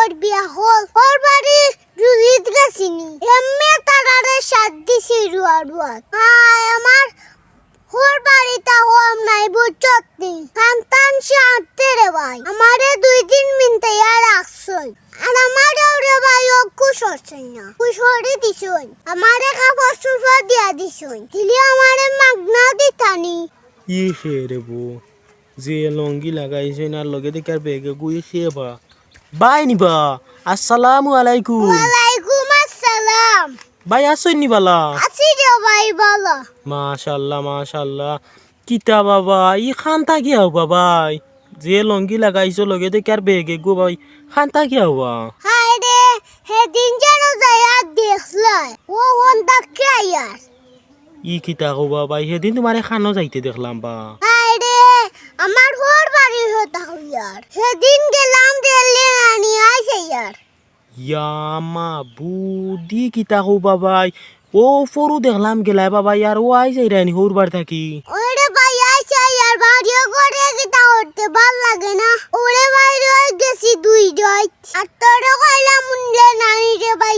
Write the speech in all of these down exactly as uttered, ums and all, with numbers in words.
ওর বিয়া হল, ওর বাড়ি রুজিত গেছিনি। এমনে তারারে সাত দিছি রুয়া রুয়া। হায়, আমার হর বাড়িটা হম নাই বুঝছত নি। কান্তাম সে আনতে রে ভাই। আমারে দুই দিন মিনতাইয়া রাখছইন। আর আমারেও রে ভাই ও খুশ হচ্ছইন না। খুশ হরি দিছইন। আমারে কাপড় চোপড় দিয়া দিছইন। দিলে আমারে মাগনা দিতানি। ই সে রে বউ, যে লুঙ্গি লাগাইছইন আর লগে দেখিয়ার ব্যাগে গুয়ে সে বা। ভাই নিবা, আসসালামু আলাইকুম। ওয়ালাইকুম আসসালাম। ভাই আছইন নি বালা? আছি রে ভাই বালা। মাশাআল্লাহ, মাশাআল্লাহ। কিতা বাবা, ই খান থাকিয়া হবা ভাই? যে লুঙ্গি লাগাইছো লগে দেখিয়ার ব্যাগে গো ভাই, খান থাকিয়া হবা? হায় রে, হেদিন যেন যাইয়া দেখলাই, ও হন্দাকে আইয়ার। ই কিতা কও বা ভাই, হেদিন তুমারে খানো যাইতে দেখলাম বা। হায় রে, আমার হর বাড়ির কথা কইয়ার। হেদিন গেলাম রেলে নানি আইছে ইয়ার। ইয়া মাবুদ, ই কিতা কও বা ভাই, ও ফরু দেখলাম গেলায় বা ভাই, আর ও আইছে ইরানি হর বাড়ি থাকি। ওরে ভাই আইছে ইয়ার বাড়ি ঘরে কিতা করতে ভালা লাগে না। ওরে ভাই রই গেছি দুই রাইত। আর তোরে কইলাম উনলে নাই রে ভাই,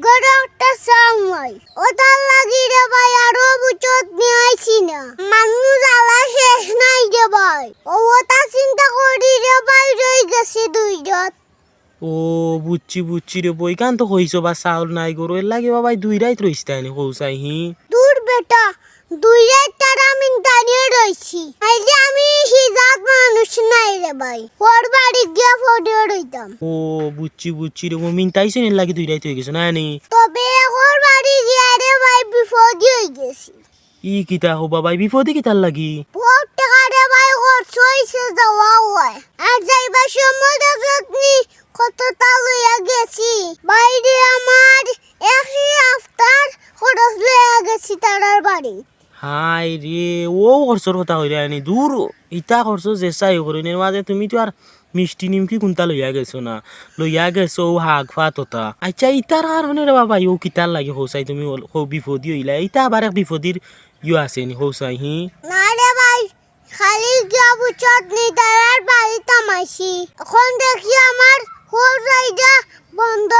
ঘরে একটা সাম নাই। ও তার লাগি রে ভাই আরো বুঝছত নি আইছি না। মানুষ জ্বালা শেষ নাই রে ভাই। ও ওটা চিন্তা করি রে ভাই রই গেছি দুই রাইত। ও বুঝছি, বুঝছি রে বউ, ইখান তো কইছো বা চাউল নাই ঘরো, এর লাগি বা ভাই দুই রাইত রইছতায় নি কও চাই হি। দূর বেটা, দুই রাইত তারা মিনতানিয়ে রইছি। আইলে আমি হিজাত মানুষ নাই রে ভাই। হর বাড়ি গিয়া ফড়িয়া রইতাম। ও বুঝছি, বুঝছি রে বউ, মিনতাইছো নি এর লাগি দুই রাইত অই গেছে না নি? তবে হর বাড়ি গিয়া রে ভাই বিপদে অই গেছি। ই কিতা কও বা ভাই, বিপদে কিতার লাগি? বহুত টেকা রে ভাই খরচ অইছে যাওয়া অয়। আর যাইবার সময় দেখছত নি কততা লইয়া গেছি। ভাইরে আমার এক হাপ্তার খরচ লইয়া গেছি তারার বাড়ি। হায় রে, অউ খরচর কথা কইরায় নি? দূর, ইতা খরচ যেছাই করইন, এর মাঝে তুমি তো আর মিষ্টি নিমকি কুনতা লইয়া গেছো না, লইয়া গেছো অউ হাগ ফাত অতা। আইচ্ছা, ইতার কারণে রে বা ভাই, অউ কিতার লাগি কও চাই তুমি অল-, কও বিপদী অইলা, ইতা আবার এক বিপদীর ইয়ো আছে নি কও চাই হি? না রে ভাই, খালি গিয়া বুঝছত নি তারার বাড়ি তামাইছি। অখন দেখি আমার হর জায়গা বন্ধ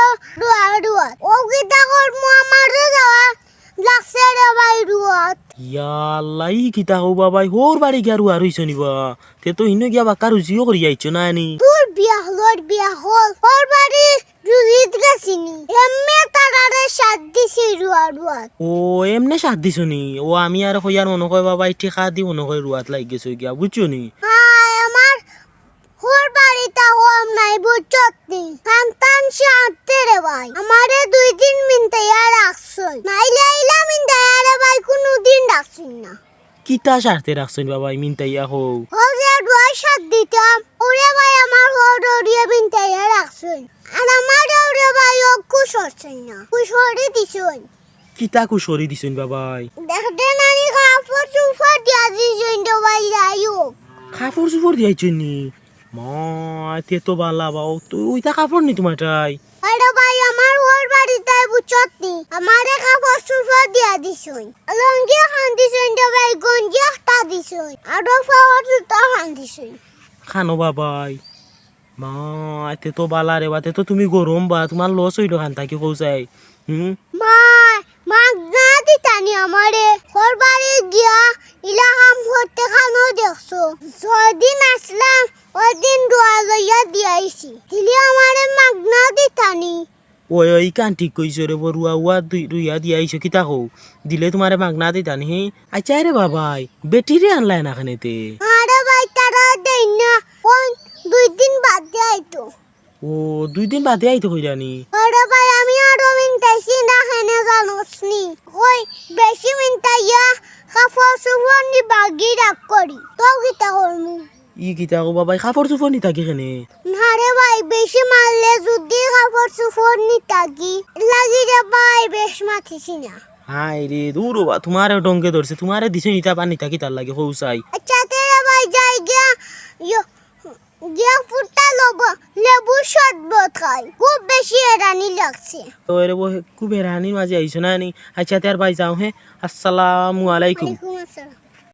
রুয়া রুয়াত। অউ কিতা করমু, আমারও যাওয়া লাগছে রে ভাই রুয়াত। ইয়া আল্লাহ, ই কিতা কও বা ভাই, হর বাড়ি গিয়া রুয়া রইছো নি বা? তে তো হিনো গিয়া বাক্কা রুজিও করি আইছো না নি? দূর বিয়া হল, ওর বিয়া হল, হর বাড়ি রুজিত গেছিনি। এমনে তারারে সাত দিছি রুয়া রুয়াত। ও, এমনে সাত দিছো নি? ও, আমি আর কইয়ার মনো কয় বা ভাই টেকা দি মনো কয় রুয়াত লাগি গেছো গিয়া, বুঝছো নি? হায়, আমার হর বাড়িটা হম নাই বুঝছত নি। কান্তাম সে আনতে রে ভাই। আমারে দুই দিন মিনতাইয়া রাখছইন। নাইলে আইলা মিনতাইয়া রে ভাই কুনুদিন রাখছইন না। কিতা স্বার্থে রাখছইন বা ভাই মিনতাইয়া কও? ও যে রুয়ার সাত দিতাম, ওরে ভাই আমার হর হরিয়ে মিনতাইয়া রাখছইন। আর আমার ওরে ভাই ও খুশ হচ্ছইন না। খুশ হরি দিছইন। কিতা খুশ হরি দিছইন বা ভাই? দেখতে নানি কাপড় চুপড় দিয়া দিছইন তো ভাই যাই হোক। কাপড় চুপড় দিয়াইছইন নি? মা, তে তো বালা বা, ও তো, ওইটা কাপড় নি তুমারটাই? আরে ভাই, আমার হর বাড়িটাই বুঝছত নি? আমারে কাপড় চুপড় দিয়া দিছইন। লুঙ্গি খান দিছইন তো ভাই, গঞ্জি একটা দিছইন। আরো পাওয়ার জুতা খান দিছইন। খানো বা ভাই। মা, তে তো বালা রে বা, তে তো তুমি গরম বা, তুমার লস অইলো খান থাকি কও চাই। হুম? মা, মাগনা দিতানি আমারে। হর বাড়ি গিয়া ইলা কাম করতে খানো দেখছো। ছয় দিন আসলাম, ওই দিন রুয়া লইয়া দিয়াইছি। দিলে আমারে মাগনা দিতানি। ওই, ওই, ইখান ঠিক কইছো রে বা, রুয়া উয়া দুই, রুইয়া দিয়াইছো, কিতা কও? দিলে তুমারে মাগনা দিতানি, হে? আইচ্ছা রে বা ভাই, বেটিরে আনলায় না কেনে তে? আরে ভাই, তারা দেইন না, ওই দুই দিন বাদে আইতো। ও, দুই দিন বাদে আইতো কইরা নি? আরে ভাই, আমি আরো মিনতাইছি না কেনে জানোস নি? কই, বেশি মিনতাইয়া কাপড় চুপড় নি বাগি রাগ করি। তো কিতা করমু? ই কিতা কও বা ভাই, কাপড় চুপড় নি থাকি কেনে? না রে ভাই, বেশি মারলে যদি কাপড় চুপড় নি থাকি, লাগি রে ভাই, বেশ মাতিছি না। হায় রে, দূর বা, তুমারে ডঙ্গে ধরছে, তুমারে দিছইন ইতা পানি থাকি তার লাগি কও চাই। আইচ্ছা, তে রে ভাই, যাই গিয়া, ইয়ো, গিয়া ফুটা লব, লেবু শরবত খাই, খুব বেশি হেরানি লাগছে। তো এরে বউ, খুব হেরানির মাঝে আইছো না নি? আইচ্ছা, তে আর ভাই যাও, হে, আসসালামু আলাইকুম। ওয়ালাইকুম আসসালাম।